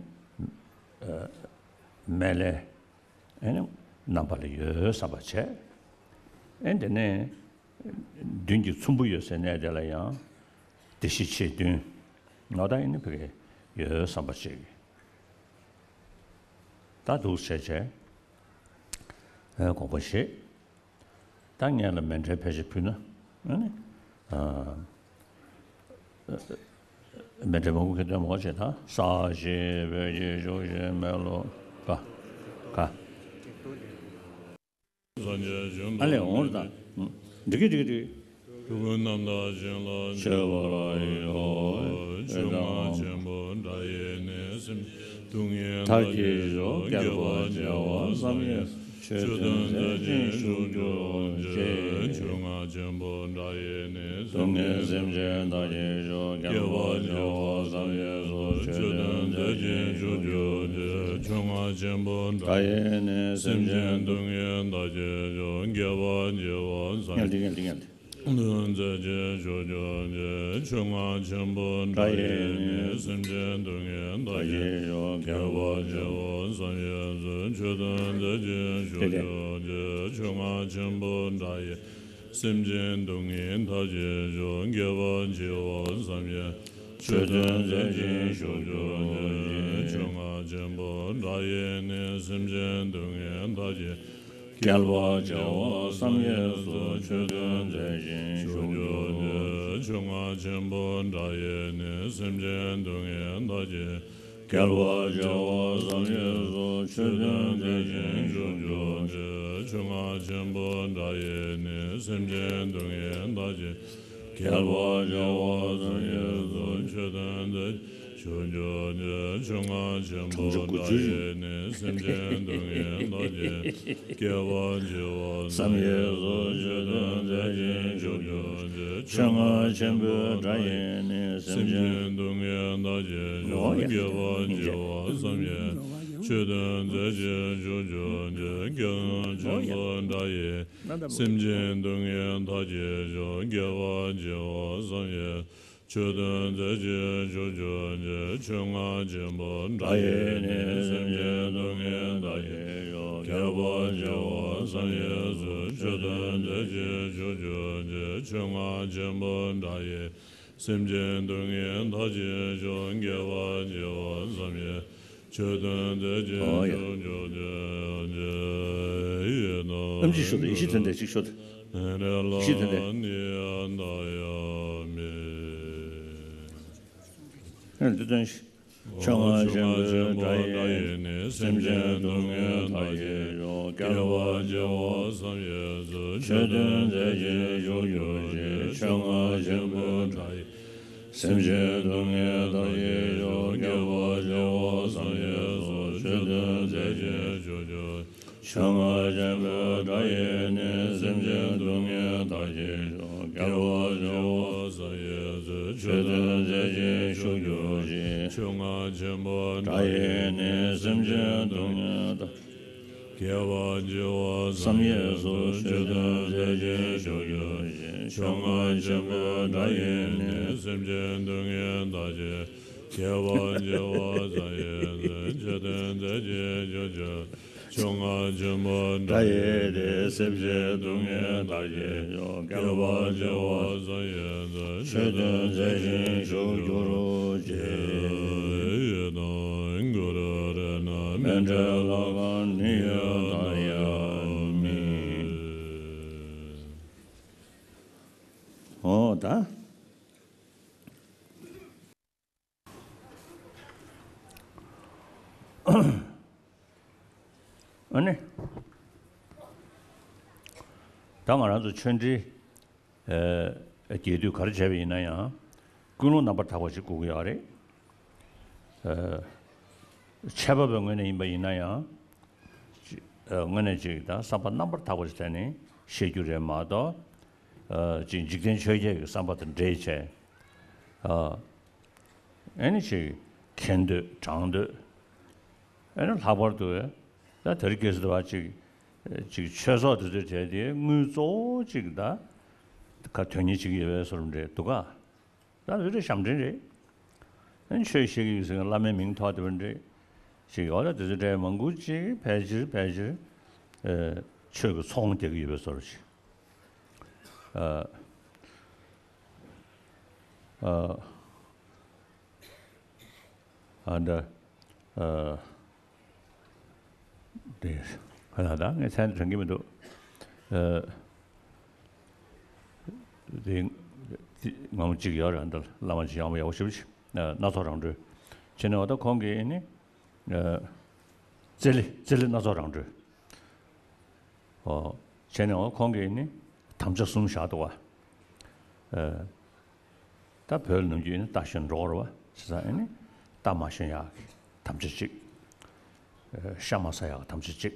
ཨ་སྨན་བླའི་ཨ་ནི་རྣམ་པ་ལ་ཡོད་བསམ་པ་བྱས། ཨ་ནི་དེ་ནས་མདུན་གྱི་ཚོམ་བུ་ཡོད་སའི་གནས་དེ་ལ་ཡང་བདེ་གཤེགས་མཆེད་བདུན་ནོ་ད་ཨ་ནི་ཕ་གི་ཡོད་བསམ་པ་བྱས་ཀྱི། ད་འདུག་བྱས་བྱས་ཨ་དགོངས་པ་བཞེས། ད་ངས་ལ་མཎྜལ་ཕལ་ཆེར་ཕུལ་ན་ཨ་ནི་ཨ་མཎྜལ་མང་པོ་ཁྱེར་འདོན་མང་པོ་བྱེད་ད། ས་གཞི་བོད་ཀྱི་བཞུགས་ཤིང་མེ་ལོང་ཀ་ཀ། ཨ་ལས་འོང་ར་ད། འགྲིག་གི་འགྲིག་གི་འགྲིག་གི། ཐུབ་པ་རྣམ་དག་ཅན་ལ་མཆོད་པར་ཡོད། ཆོས་མང་ཆེན་པོ་འདྲ་ཡིས་ནི། སེམས་ཅན་སྡུག་བསྔལ་མཐར་གྱིས་ཤོག། བསྐལ་པ་བྱེ་བ་བསམ་ཡས་ མཆོད་རྟེན་མཛད་ཅིང་བཞུགས་གྱུར་ཅིག། ཆོས་རྔ་ཆེན་པོ་འདྲ་ཡིས་ནི། སྡུག་བསྔལ་སེམས་ཅན་དག་ཅིང་སྐྱོབ། སྐྱེ་བ་བྱེ་བ་བསམ་ཡས་སུ། མཆོད་རྟེན་མཛད་ཅིང་བཞུགས་གྱུར་ཅིག། ཆོས་རྔ་ཆེན་པོ་འདྲ་ཡིས་ནི། སེམས་ཅན་སྡུག་བསྔལ་དག་ཅིང་སྐྱོབ། སྐྱེ་བ་བྱེ་བ་བསམ་ཡས། ངལ་ཏེ་ངལ་ཏེ་ངལ་ཏེ། མཛད་ཅིང་བཞུགས་གྱུར་ཅིག། ཆོས་རྔ་ཆེན་པོ་འདྲ་ཡིས་ནི། སེམས་ཅན་སྡུག་བསྔལ་དག་ཅིང་སྐྱོབ། སྐྱེ་བ་བྱེ་བ་བསམ་ཡས་སུ། མཆོད་རྟེན་མཛད་ཅིང་བཞུགས་གྱུར་ཅིག། ཆོས་རྔ་ཆེན་པོ་འདྲ་ཡིས། སེམས་ཅན་སྡུག་བསྔལ་དག་ཅིང་སྐྱོབ། སྐྱེ་བ་བྱེ་བ་བསམ་ཡས། མཆོད་རྟེན་མཛད་ཅིང་བཞུགས་གྱུར་ཅིག། ཆོས་རྔ་ཆེན་པོ་འདྲ་ཡིས་ནི། སེམས་ཅན་སྡུག་བསྔལ་དག་ཅིང་། སྐྱོབ། སྐྱེ་བ་བྱེ་བ་བསམ་ཡས་སུ། མཆོད་རྟེན་མཛད་ཅིང་བཞུགས་གྱུར་ཅིག། ཆོས་རྔ་ཆེན་པོ་འདྲ་ཡིས་ནི། སེམས་ཅན་སྡུག་བསྔལ་དག་ཅིང་། སྐྱོབ། སྐྱེ་བ་བྱེ་བ་བསམ་ཡས་སུ། མཆོད་རྟེན་མཛད་ཅིང་བཞུགས་གྱུར་ཅིག། ཆོས་རྔ་ཆེན་པོ་འདྲ་ཡིས་ནི། སེམས་ཅན་སྡུག་བསྔལ་དག་ཅིང་། སྐྱོབ། སྐྱེ་བ་བྱེ་བ་བསམ་ཡས་སུ། མཆོད་རྟེན་མཛད་ཅིང་བཞུགས་གྱུར་ཅིག། ཆོས་རྔ་ཆེན་པོ་འདྲ་ཡིས་ནི། སེམས་ཅན་སྡུག་བསྔལ་དག་ཅིང་། སྐྱེ་བ་བྱེ་བ་བསམ་ཡས་སུ། མཆོད་རྟེན་མཛད་ཅིང་བཞུགས་གྱུར་ཅིག། ཆོས་རྔ་ཆེན་པོ་འདྲ་ཡིས་ནི། སེམས་ཅན་སྡུག་བསྔལ་དག་ཅིང་། སྐྱོབ། སྐྱེ་བ་བྱེ་བ་བསམ་ཡས། མཆོད་རྟེན་མཛད་ཅིང་བཞུགས་གྱུར་ཅིག། སྐྱེ་བ་ཆེན་པོ་འདྲ་ཡིས། སེམས་ཅན་སྡུག་བསྔལ་དག་ཅིང་སྐྱོབ། སྐྱེ་བ་བྱེ་བ་བསམ་ཡས། མཆོད་རྟེན་མཛད་ཅིང་བཞུགས་གྱུར་ཅིག། ཆོས་རྔ་ཆེན་པོ་འདྲ་ཡིས་ནི། སེམས་ཅན་སྡུག་བསྔལ་དག་ཅིང་། སྐྱོབ། སྐྱེ་བ་བྱེ་བ་བསམ་ཡས་སུ། མཆོད་རྟེན་མཛད་ཅིང་བཞུགས་གྱུར་ཅིག། ཆོས་རྔ་ཆེན་པོ་འདྲ་ཡིས། སེམས་ཅན་སྡུག་བསྔལ་དག་ཅིང་སྐྱོབ། སྐྱེ་བ་བྱེ་བ་བསམ་ཡས། མཆོད་རྟེན་མཛད་ཅིང་ཨོ་ཡ། བཞུགས་གྱུར་ཅིག། ཨེམ་ཆི་ཤོད་དང་ཡེ་ཤེས་དོན་ལྡན་ཅིག་ཤོད་དང་། ཡེ་ཤེས་དོན་ལྡན། ཨེ་འདི་དོན་ཞིག། ཆོས་རྔ་ཆེན་པོ་འདྲ་ཡིས་ནི། སེམས་ཅན་སྡུག་བསྔལ་དག་ཅིང་སྐྱོབ། སྐྱེ་བ་བྱེ་བ་བསམ་ཡས་སུ། མཆོད་རྟེན་མཛད་ཅིང་བཞུགས་གྱུར་ཅིག། ཆོས་རྔ་ཆེན་པོ་འདྲ་ཡིས། སེམས་ཅན་སྡུག་བསྔལ་དག་ཅིང་སྐྱོབ། སྐྱེ་བ་བྱེ་བ་བསམ་ཡས་སུ། མཆོད་རྟེན་མཛད་ཅིང་བཞུགས་གྱུར། ཆོས་རྔ་ཆེན་པོ་འདྲ་ཡིས་ནི། སེམས་ཅན་སྡུག་བསྔལ་དག་ཅིང་སྐྱོབ། སྐྱེ་བ་བྱེ་བ་བསམ་ཡས་སུ། མཆོད་རྟེན་མཛད་ཅིང་བཞུགས་གྱུར་ཅིག། ཆོས་རྔ་ཆེན་པོ་འདྲ་ཡིས་ནི། སེམས་ཅན་སྡུག་བསྔལ་དག་སྐྱེ་བ་བྱེ་བ་བསམ་ཡས་སུ། མཆོད་རྟེན་མཛད་ཅིང་བཞུགས་གྱུར་ཅིག། ཆོས་རྔ་ཆེན་པོ་འདྲ་ཡིས་ནི། སེམས་ཅན་སྡུག་བསྔལ་དག་ཅིང་། སྐྱེ་བ་བྱེ་བ་བསམ་ཡས་སུ། མཆོད་རྟེན་མཛད་ཅིང་བཞུགས་གྱུར། ཆོས་རྔ་ཆེན་པོ་འདྲ་ཡིས་ནི། སེམས་ཅན་སྡུག་བསྔལ་དག་ཅིང་སྐྱོབ། སྐྱེ་བ་བྱེ་བ་བསམ་ཡས་སུ། མཆོད་རྟེན་མཛད་ཅིང་བཞུགས་གྱུར་ཅིག། ཡེ་དང་གུ་རུ་རཏྣ་མཎྜལ་ལ་ནི་ཡ་ད་ཡ་མི། ཨོ་ད། ཨ་ནི། ད་ང་རང་ཚོ་ཆོས་འབྲེལ། ཨ། རྒྱས་བསྡུས་ག་རེ་བྱས་པ་ཡིན་ན་ཡང་། ཀུན་སློང་རྣམ་པར་དག་པ་ཞིག་དགོས་ཀྱི་ཡོད་རེད། ཨ། འཆད་པ་པོའི་ངོས་ནས་ཡིན་པ་ཡིན་ན་ཡང་། ཨ། དངོས་གནས་ཅིག་ད་བསམ་པ་རྣམ་པར་དག་པ་ཞིག་བྱས་ནས་བཤད་རྒྱུ་རེད་མ་གཏོགས། ཨ། ཅིག་འཇིག་རྟེན་ཆོས་བརྒྱད་ཀྱི་བསམ་པ་དང་འདྲེས་བྱས། ཨ། ཨ་ནི་ཅིག་མཁྱེན་འདོད་དྲང་འདོད། ཨ་ནི་ལྷག་པར་དུ་ད་དེ་རིང་ཁ་སང་དུ་བ་ཅིག་ཅིག་ཆོས་ཚོགས་དེ་ཚོའི་གྲས་དེ་དངུལ་གཙོ་བོ་ཅིག་ད་ག་དོན་གཉེར་བྱེད་ཀྱི་ཡོད་པའི་བཟོ་འདྲ་འདུག་ག། ད་དེ་ཚོ་ཞབས་འདྲེན་རེད། ཨ་ནི་ཆོས་བཤད་ཀྱི་ཡོད་ཟེར་མཁན་བླ་མའི་མིང་ཐོགས་བསྡད་པ་འདྲ་ཞིག་ཡོད། ད་དེ་ཚོའི་གྲས་མང་པོ་ཅིག་ཕལ་ཆེར་ཕལ་ཆེར་ཨ་ཆོས་ཀྱི་ཚོགས་རྒྱག་གི་ཡོད་པའི་བཟོ་འདྲ་ཞིག། ཨ། ཨ། ཨ་འདྲ། ཨ། དེ། ཁ་ལག་ད་ངས་མཚན་དྲན་གྱི་མི་འདུག། ཨ། དེ། དེ་ངོ་མ་གཅིག་ཡོད་རེད། འདི་བླ་མ་ཅིག་ཡག་པོ་ཡག་པོ་ཞེ་པོ་ཅིག། ཨ། སྣ་ཚོགས་རང་གྲོལ། བྱས་ནས་འོ་ད་ཁོང་གིས་ནི། ཨ། རྩེ་ལེ་རྩེ་ལེ་སྣ་ཚོགས་རང་གྲོལ། ཨོ། བྱས་ནས་འོ་ཁོང་གིས་ནི་དམ་བཅའ་གསུམ་བཞག་འདུག་བ། ཨ། ད་བོད་ལ་ནམ་རྒྱུན་ནི་རྟ་ཞོན་འགྲོ་བ་རེད་བ། བྱས་ཙང་ཨ་ནི་རྟ་མ་ཞོན་ཡག་གི་དམ་བཅའ་གཅིག། ཨ། ཤ་མ་ཟ་ཡག་གི་དམ་བཅའ་གཅིག།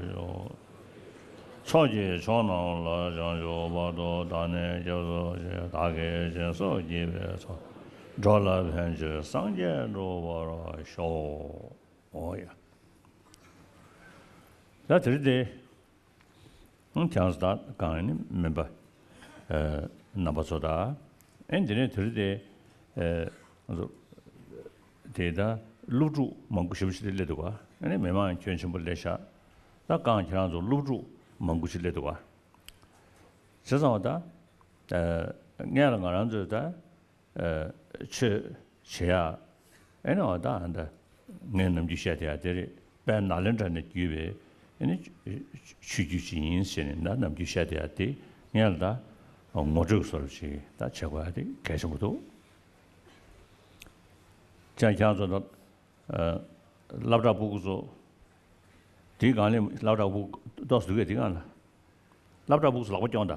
ལ་ཤོག། ཕྱོགས་ཀྱི་ཕྱོགས་རྣམས་ལ་བྱང་ཆུབ་བར་དུ་བདག་ནི་སྐྱབས་སུ་མཆི། བདག་གིས་སྦྱིན་སོགས་བགྱིས་པའི་ཚོགས། འགྲོ་ལ་ཕན་ཕྱིར་སངས་རྒྱས་འགྲུབ་པར་ཤོག། འོ་ཡ། ད་དེ་རིང་དེ། ཨང་། ཁྱེད་རང་ཚོ་ད་གང་ནི་མིན་པ། ཨ། རྣམ་པ་ཚོ་ད། ཨེ་འདི་ནས་དེ་རིང་དེ། ཨ། ང་ཚོ་དེ་ད་སློབ་ཕྲུག་མང་པོ་ཞེ་པོ་ཞིག་དེ་སླེབས་འདུག་ག་ཨ་ནི་མི་མང་ཁྱོན་ཆེན་པོ་སླེབས་ཤག་ད་གང་ཁྱེད་རང་ཚོ་སློབ་ཕྲུག་མང་པོ་ཞིག་སླེབས་འདུག་ག་བྱས་ཙང་བ་ད། ཨ། སྔོན་ལ་ང་རང་ཚོས་ད། ཨ། ཆོས་བྱེད་ཡག་ཨེ་ནི་འོ་ད་ཨ་ད་ངས་ནམ་རྒྱུན་བཤད་བསྡད་ཡག་དེ་རེད། དཔལ་ནཱ་ལེནྡྲ་ནས་བརྒྱུད་པའི་ཨེ་ནི་ཆོས་བརྒྱུད་ཅིག་ཡིན་ཟེར་ནས་ད་ནམ་རྒྱུན་བཤད་བསྡད་ཡག་དེ་ངས་ལ་ད་ ངོ་སྤྲོད་བཟོ་འདྲ་ཅིག་ད་བྱེད་དགོས་ཡ་དེ་གལ་ཆེན་པོ་འདུག་ཅང་ཁྱེད་ཚོ་ད་སློབ་གྲྭ་ཕྲུ་གུ་ཚོ་དེའི་སྒང་ལ་སློབ་གྲྭ་ཕྲུ་གུ་ཏོག་ཙམ་འདུག་གས། དེའི་སྒང་ལ་སློབ་གྲྭ་ཕྲུ་གུ་ཚོ་ལག་པ་རྐྱོང་ད།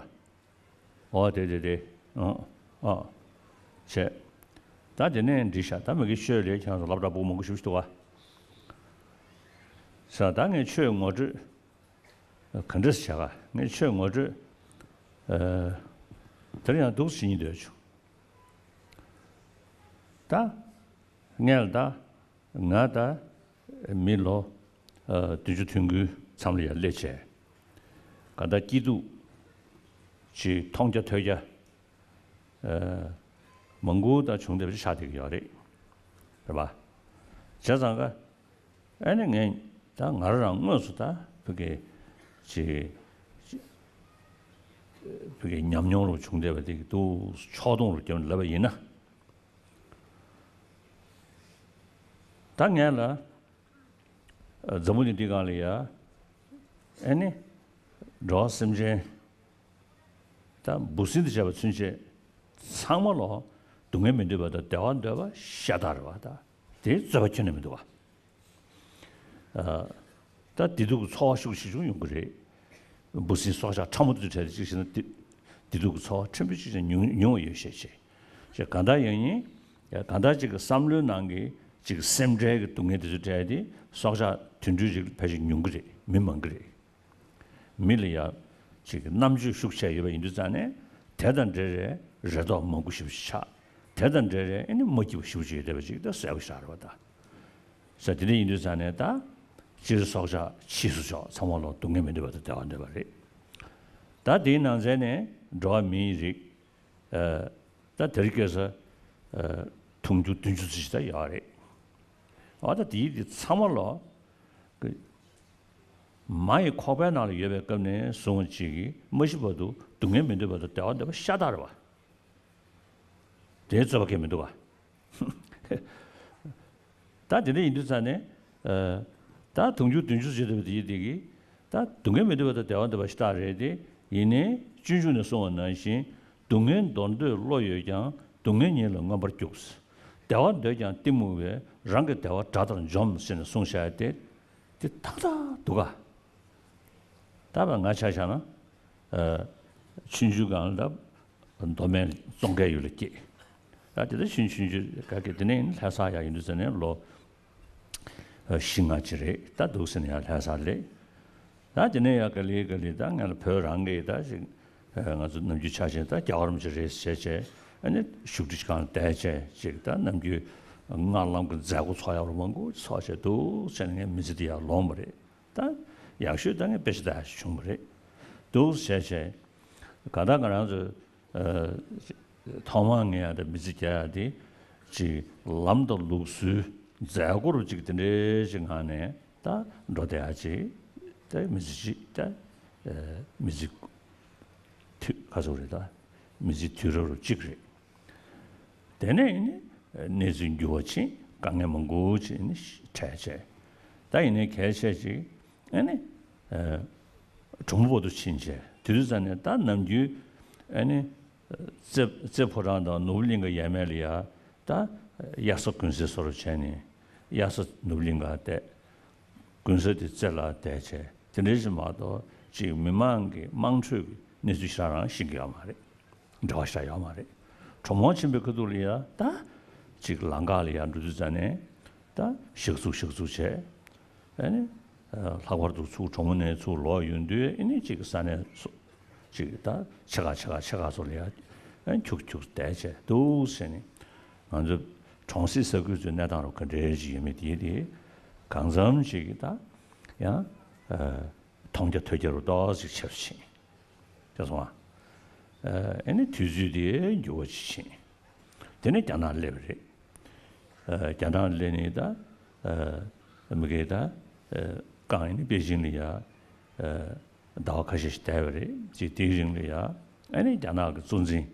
ཨོ་དེ་དེ་དེ། ཨོ་ཨོ། བྱས། ད་དེ་ནས་འགྲིག་ཤག་ད་མ་གི་ཆོས་ལས་ཁྱེད་ཚོ་སློབ་གྲྭ་ཕྲུ་གུ་མང་པོ་ཞེ་པོ་ཅིག་འདུག་ག་ས་ད་ངས་ཆོས་ངོ་སྤྲོད་ག་འདྲས་བྱ་ག་ངས་ཆོས་ངོ་སྤྲོད་ཨ། དེར་ཡང་འདུག་སེ་བྱེད་སྙིང་འདོད་བྱུང་། ད་ངས་ལ་ད་ང་ད་མི་ལོ་ཨ་བདུན་ཅུ་ཐོན་ཁུལ་མཚམས་ལ་ཡར་སླེབས་བྱས། ག་ད་སྐྱིད་སྡུག་ཅིག་མཐོང་རྒྱ་ཐོས་རྒྱ་ཨ་མང་པོ་ད་བྱུང་བསྡད་པ་ཅིག་ཆགས་བསྡད་ཀྱི་ཡོད་རེད། རེད་པ། བྱས་ཙང་ག་ཨ་ནི་ངས་ད་ང་རང་དངོས་སུ་ད་བོད་ཀྱི་ཅིག་བོད་ཀྱི་ཉམས་མྱོང་རུ་བྱུང་བསྡད་པ་དེ་གི་འདུག་ཕྱོགས་སྡོམ་རུ་བརྒྱབ་ནས་ལབ་པ་ཡིན་ན། ད་ངས་ལ་འཛམ་བུ་གླིང་འདི་སྒང་ལ་ཡ་ཨ་ནི་འགྲོ་བ་སེམས་ཅན་ད་འབུ་སྲིན་དང་བཅས་པ་ཚུན་ཆད་ཚང་མ་ལོ་སྡུག་བསྔལ་མི་འདོད་པ་དང་བདེ་བ་འདོད་པ་ཤ་སྟག་རེད་པ། ད་དེའི་རྩོད་པ་ཁྱོན་ནས་མི་འདུག་པ། ཨ། ད་བདེ་སྡུག་གི་ཚོར་བ་ཤུགས་ཆེ་ཆུང་ཡོང་གི་རེད། འབུ་སྲིན་སྲོག་ཆགས་ཕྲ་མོ་དེ་ཚོའི་གྲས་དེ་གཅིག་བྱས་ན་བདེ་བདེ་སྡུག་གི་ཚོར་བ་ཕྲན་བུ་གཅིག་ཀྱང་ཉུང་ཉུང་བ་ཡོད་ཤས་ཆེ། ཞེས་གང་ལྟར་ཡང་ཡིན། གང་ལྟར་གཅིག་གི་བསམ་བློའི་ནང་གི་གཅིག་གི་སེམས་ཁྲལ་གྱི་སྡུག་བསྔལ་དེ་ཚོའི་གྲས་དེ་སྲོག་ཆགས་དུད་འགྲོའི་རིགས་ལ་ཕལ་ཆེར་ཉུང་གི་རེད། མི་མང་གི་རེད། མི་ལ་ཡ་ཅིག་རྣམ་དཔྱོད་ཤུགས་ཆེ་ཡོད་པ་ཡིན་དུས་ཙང་ནས་དེ་དང་འབྲེལ་བའི་རེ་དོགས་མང་པོ་ཞེ་པོ་ཅིག་ཆགས། དེ་དང་འབྲེལ་བའི་ཨ་ནི་མ་སྐྱིད་པོ་ཞེ་པོ་ཅིག་ཡོད་བསྡད་པ་ཅིག་ད་གསལ་པོ་ཞིག་རེད་པ་ད། ས་དེ་འདྲ་ཡིན་དུས་ཙང་ནས་ད་སྤྱིར་སྲོག་ཆགས་ཕྱིས་སུ་ཕྱོགས་ཚང་མ་ལོ་སྡུག་བསྔལ་མི་འདོད་པ་དང་བདེ་བ་འདོད་པ་རེད། ད་དེའི་ནང་ཚན་ནས་འགྲོ་བ་མིའི་རིགས་ཨ། ད་དེ་རིང་ཁ་སང་ཨ། དུང་ཕྱུར་བདུན་ཅུ་ཙམ་ཞིག་ད་ཡོད་རེད། ཨ་ད་དེའི་དེ་ཚང་མ་ལོ། མ་ཡི་ཁོག་པའི་ནང་ལ་ཡོད་པའི་སྐབས་ནས་བཟུང་ཅིག་གིས་མ་ཤི་བར་དུ་སྡུག་བསྔལ་མི་འདོད་པ་དང་བདེ་བ་འདོད་པ་ཤ་སྟག་རེད་པ། དེའི་རྩོད་པ་གང་ཡང་མི་འདུག་པ། ད་དེ་འདྲ་ཡིན་དུས་ཙང་ནས་ཨ། ད་དུང་ཕྱུར་བདུན་ཅུ་ཟེར་བསྡད་པ་དེ་ཡིན་དེ་གིས་ད་སྡུག་བསྔལ་མི་འདོད་པ་དང་བདེ་བ་འདོད་པ་ཤ་སྟག་རེད་དེ། ཡིན་ནའི་སྤྱོད་འཇུག་ནས་གསུངས་པ་ནང་བཞིན། སྡུག་བསྔལ་འདོར་འདོད་བློ་ཡོད་ཀྱང་། སྡུག་བསྔལ་ཉིད་ལ་མངོན་པར་རྒྱུག་བདེ་བ་འདོད་ཀྱང་གཏི་མུག་པས། རང་གི་བདེ་བ་དགྲ་ལྟར་འཇོམས་ཟེར་ནས་གསུངས་བཞག་ཡ་དེ། དེ་ཏག་ཏག་འདུག་ག་ད་བར་ང་ཆ་བཞག་ན། ཨ། ཆུང་ཆུང་སྒང་ལ་མདོ་སྨད་ཙོང་ཁའི་ཡུལ་ལ་སྐྱེས། ད་དེ་ལྟར་ཆུང་ཆུང་ཆུང་ག་གེ་དེ་ནས་ལྷ་ས་ཡར་ཡོང་དུས་ཙམ་ནས་ལོ་བཞི་ལྔ་ཅིག་རེད། ད་འདུག་སེ་ནས་ཡར་ལྷ་སར་སླེབས། ད་དེ་ནས་ཡར་ག་ལེ་ག་ལེ་ད་ང་ལ་བོད་རང་གི་ད་ཅིག་ང་ཚོ་ནམ་རྒྱུན་ཆ་བཞིན་ད་རྒྱལ་བ་རིན་པོ་ཆེ་རེད་ཟེར་བྱས། ཨ་ནི་བཞུགས་ཁྲི་སྒང་ལ་བསྡད་བྱས་ཅིག་ད་ནམ་རྒྱུན་སྔགས་ལམ་གྱི་མཛད་སྒོ་ཚོགས་ཡག་རུ་མང་པོ་ཚོགས་བྱས། འདུག་སེ་ནས་ངའི་མི་ཚེ་འདི་ཡར་ལོངས་པ་རེད། ད་ཡག་ཤོས་ད་ངས་དཔེ་ཆ་ལྟ་ཡག་ཞིག་བྱུང་བ་རེད། འདུག་ཟེར་བྱས། གང་ལྟར་ང་རང་ཚོ་ཨ། ཐོག་མར་ངས་ཡང་ད་མི་ཚེ་རྒྱག་ཡག་དེ་ཅིག་ལམ་དང་ལུགས་སྲོལ་མཛད་སྒོ་རུ་ཅིག་དེ་འདྲའི་ཅིག་ངང་ནས་ད་འགྲོ་བསྡད་ཡག་ཅིག་ད་མི་ཚེ་ཅིག་ད་ཨ། མི་ཚེ་དུས་ག་ཚོད་རེད། ད་མི་ཚེ་དུས་རབས་རུ་གཅིག་རེད། དེ་ནས་ཨ་ནི་གནས་ཚུལ་འགྱུར་བ་ཕྱིན། དཀའ་ངལ་མང་པོ་ཅིག་ཨ་ནི་འཕྲད་བྱས། ད་ཡིན་ནའི་གལ་ཆེ་ཅིག་ཨ་ནི་ཨ། གྲུང་པོ་བར་དུ་ཕྱིན་བྱས། དེ་དུས་ཙམ་ནས་ད་ནམ་རྒྱུན་ཨ་ནི་རྩེ་རྩེ་ཕོ་བྲང་དང་ནོར་བུ་གླིང་ག་ཡས་མས་ལ་ཡ་ད་གཡག་ས་གུན་གསེབ་བཟོ་འདྲ་བྱས་ནས་གཡག་ས་ནོར་བུ་གླིང་ག་བསྡད། གུན་གསེབ་དེ་རྩེ་ལ་བསྡད་བྱས། དེ་འདྲ་ཞིག་མ་གཏོགས་ཅིག་མི་མང་གི་དམངས་ཁྲོད་ཀྱི་གནས་ཚུལ་ཞེ་དྲག་རང་ཤེས་ཀྱི་ཡོད་མ་རེད། འབྲེལ་བ་ཞེ་དྲག་ཡོད་མ་རེད། གྲོང་མོ་ཆེན་པོའི་ཁ་ཐུག་ལ་ཡ་ད་ཅིག་ལམ་ཁ་ལ་ཡ་འགྲོ་དུས་ཙམ་ནས་ད་ཞག་ཚུགས་ཞག་ཚུགས་བྱས། ཨ་ནི་ལྷག་པར་དུ་ཚུར་གྲོང་མོ་ནས་ཚུར་ལོག་ཡོང་དུས་ཨ་ནི་ཅིག་ས་གནས་སོ་ཅིག་ད་ཆེ་ཁག་ཆེ་ཁག་ཆེ་ཁག་སོགས་ལ་ཡ་ཨ་ནི་ཁྱུག་ཁྱུག་བསྡད་བྱས། འདུག་ཟེར་ནས་ང་ཚོ་གྲོང་གསེབ་ས་ཁུལ་ཚོའི་གནས་སྟངས་རུ་ག་འདྲའི་ཅིག་ཡོད་མེད་དེ་དེ་གང་འཚམ་ཅིག་གི་ད་ཡང་ཨ། མཐོང་རྒྱ་ཐོས་རྒྱ་རུ་ཏོག་ཙམ་ཆེ་རུ་ཕྱིན། ཤེས་སོང་ང་། ཨ་ནི་དུས་ཚོད་དེ་འགྱུར་བ་ཅིག་ཕྱིན། དེ་ནས་རྒྱ་ནག་སླེབས་པ་རེད། ཨ། རྒྱ་ནག་སླེབས་ནས་ད་ཨ། མི་གེ་ད་ཨ། རྐང་ཡིན་ནི་པེ་ཅིང་ལ་ཡ་ཨ། ཟླ་བ་ཁ་ཤས་ཤིག་བསྡད་པ་རེད། ཅིག་དེའི་རིང་ལ་ཡ་ཨ་ནི་རྒྱ་ནག་གི་གཙོ་འཛིན་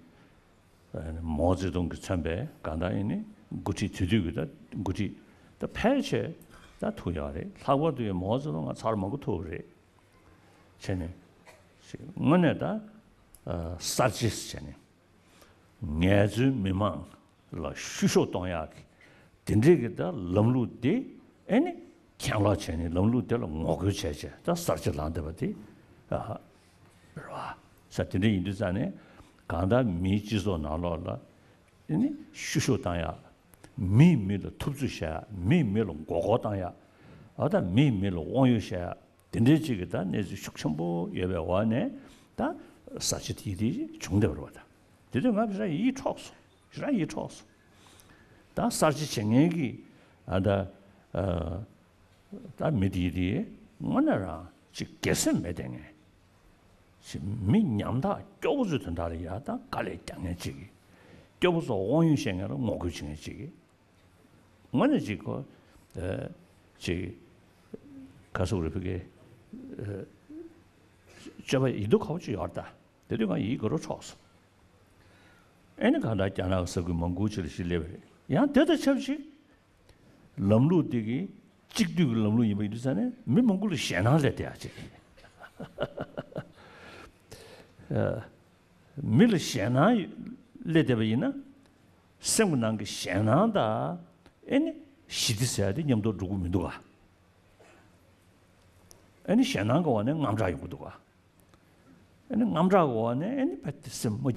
མའོ་ཙེ་ཏུང་གིས་མཚོན་པའི་གང་ལྟར་ཡིན་ནི་འགོ་ཁྲིད་དེ་དུས་ཀྱི་ད་འགོ་ཁྲིད་ད་ཕལ་ཆེར་ད་ཐུག་ཡོད་རེད། ལྷག་པར་དུ་ཡང་མའོ་ཙེ་ཏུང་ང་ཚར་མང་པོ་ཐུག་པ་རེད། བྱས་ནས་དངོས་གནས་ད་ གསར་བརྗེ་བྱས་ནས་ངལ་རྩོལ་མི་མང་ལ་བཤུ་གཞོག་གཏོང་ཡག་གི་དེ་འདྲའི་གི་ད་ལམ་ལུགས་དེ་ཨེ་ནི་གྱེན་ལོག་བྱས་ནས་ལམ་ལུགས་དེ་ལ་ངོ་རྒོལ་བྱས་བྱས་ད་གསར་བརྗེ་ལངས་བསྡད་པ་དེ་རེད་བ། ས་དེ་འདྲ་ཡིན་དུས་ཙང་ནས་གང་ལྟར་མིའི་སྤྱི་ཚོགས་ནང་ལོགས་ལ་ཨེ་ནི་བཤུ་གཞོག་བཏང་ཡག་མིས་མི་ལ་ཐུབ་ཚོད་བྱ་ཡག་མིས་མི་ལ་མགོ་སྐོར་བཏང་ཡག་ཨ་ད་མིས་མི་ལ་དབང་ཡོད་བྱ་ཡག་དེ་འདྲའི་ཅིག་གི་ད་གནས་ཚུལ་ཤུགས་ཆེན་པོ་ཡོད་པའི་འོག་ནས་ད་གསར་བརྗེ་དེ་དེ་བྱུང་བསྡད་པ་རེད་བ། ད་དེ་དུས་ང་ཞེ་དྲག་ཡིད་འཕྲོག་སོང་། ཞེ་དྲག་ཡིད་འཕྲོག་སོང་། ད་གསར་བརྗེ་བྱེད་མཁན་གྱི་ཨ་ད་ཨ་ད་མི་དེ་དེ་དངོས་གནས་རང་ཅིག་དགེ་སེམས་མེད་བསྡད་མཁན་ཅིག་མི་ཉམ་ཐག་སྐྱོ་པོ་ཚོའི་དོན་དག་ལ་ཡ་ད་དཀའ་ལས་རྒྱག་མཁན་ཅིག་གི་སྐྱོ་པོ་ཚོ་དབང་ཡོད་བཤད་མཁན་ལ་ངོ་རྒོལ་བྱེད་མཁན་ཅིག་གི་དངོས་གནས་ཅིག་གོ། ཨ་ཅིག་ག་སུ་རེ་ཕི་གེ་ཨ་སྤྱོད་པ་ཡིད་སྡུག་ཁ་པོ་ཅིག་ཡོད་རེད་ད། དེ་དུས་ང་ཡིད་དགའ་རོ་འཕྲོག་སོང་། ཨེ་ནི་གང་ལྟར་རྒྱ་ནག་གི་ས་ཁུལ་མང་པོ་ཅིག་ལ་ཞིག་སླེབས་པ་རེད། ཡང་དེ་དང་ཆབས་ཅིག་ལམ་ལུགས་དེ་གི་གཅིག་སྡུད་ཀྱི་ལམ་ལུགས་ཡིན་པ་ཡིན་དུས་ཙང་ནས་མི་མང་པོ་ལ་ཞེད་སྣང་སླེབས་བསྡད་ཡག་ཅིག་ཨ། མི་ལ་ཞེད་སྣང་སླེབས་བསྡད་པ་ཡིན་ན། སེམས་ཀྱི་ནང་གི་ཞེད་སྣང་དང་ཨེ་ནི་ཞི་བདེ་ཟེར་ཡ་དེ་མཉམ་དུ་འགྲོ་གི་མི་འདུག་ག་ཨེ་ནི་ཞེད་སྣང་གི་འོག་ནས་དངངས་སྐྲག་ཡོང་གི་འདུག་ག་ཨེ་ནི་དངངས་སྐྲག་གི་འོག་ནས་ཨེ་ནི་ཕ་དེ་སེམས་མ་